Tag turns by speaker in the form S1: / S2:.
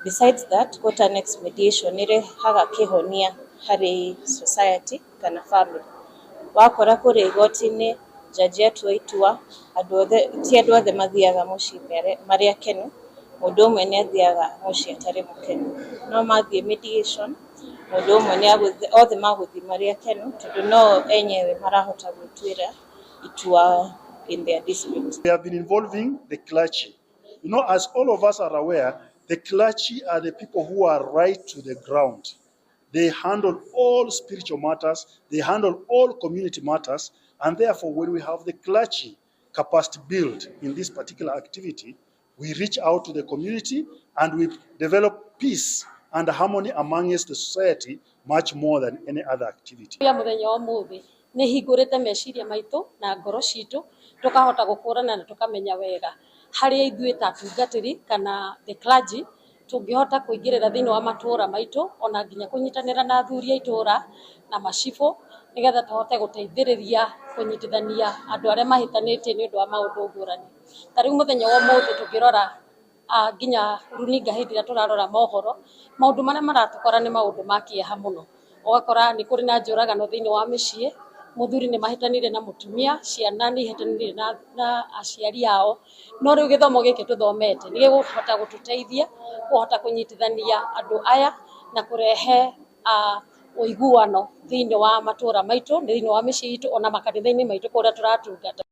S1: Besides that, court annex mediation nĩ ĩrehaga kĩhonia harĩ society kana family. Wakora kũrĩa igoti-inĩ jaji atua itua, andũ othe, ti andũ othe mathiaga mũciĩ marĩ akenu, mũndũ ũmwe nĩ athiaga mũciĩ atarĩ mũkenu. No mathiĩ mediation, mũndũ ũmwe nĩ othe magũthiĩ marĩ akenu tondũ no enyewe marahota gwĩtuĩra itua in their dispute.
S2: We have been involving the clergy. As all of us are aware, the clergy are the people who are right to the ground. They handle all spiritual matters, they handle all community matters, and therefore when we have the clergy capacity built in this particular activity, we reach out to the community and we develop peace and harmony amongst the society much more than any other activity.
S3: Ya muthenya wa umuthi nĩ hingũrĩte meciria maitũ na ngoro citũ, tũkahota gũkũrana na tũkamenya wega harĩa ithuĩ ta atungatĩri kana the clergy tũngĩhota kũingĩrĩra thĩinĩ wa matũra maitũ, ona nginya kũnyitanĩra na athuri a itũra na macibũ, nĩgetha tũhote gũteithĩrĩria kũnyitithania andũ arĩa mahĩtanĩtie nĩ ũndũ wa maũndũ ngũrani. Ta rĩu mũthenya wa ũmũthĩ tũngĩrora nginya runinga hĩndĩ ĩrĩa tũrarora mohoro, maũndũ marĩa maratũkora nĩ maũndũ ma kĩeha mũno. Ũgakora nĩ kũrĩ na njũragano thĩinĩ wa mĩciĩ, mũthuri nĩ mahĩtanire na mũtumia, ciana nĩ ihĩtanire na aciari ao. No rĩu gĩthomo gĩkĩ tũthomete nĩ gĩgũhota gũtũteithia kũhota kũnyitithania andũ aya na kũrehe ũiguano thĩinĩ wa matũra maitũ, thĩinĩ wa mĩciĩ itũ, ona makanitha-inĩ maitũ kũrĩa tũratungata.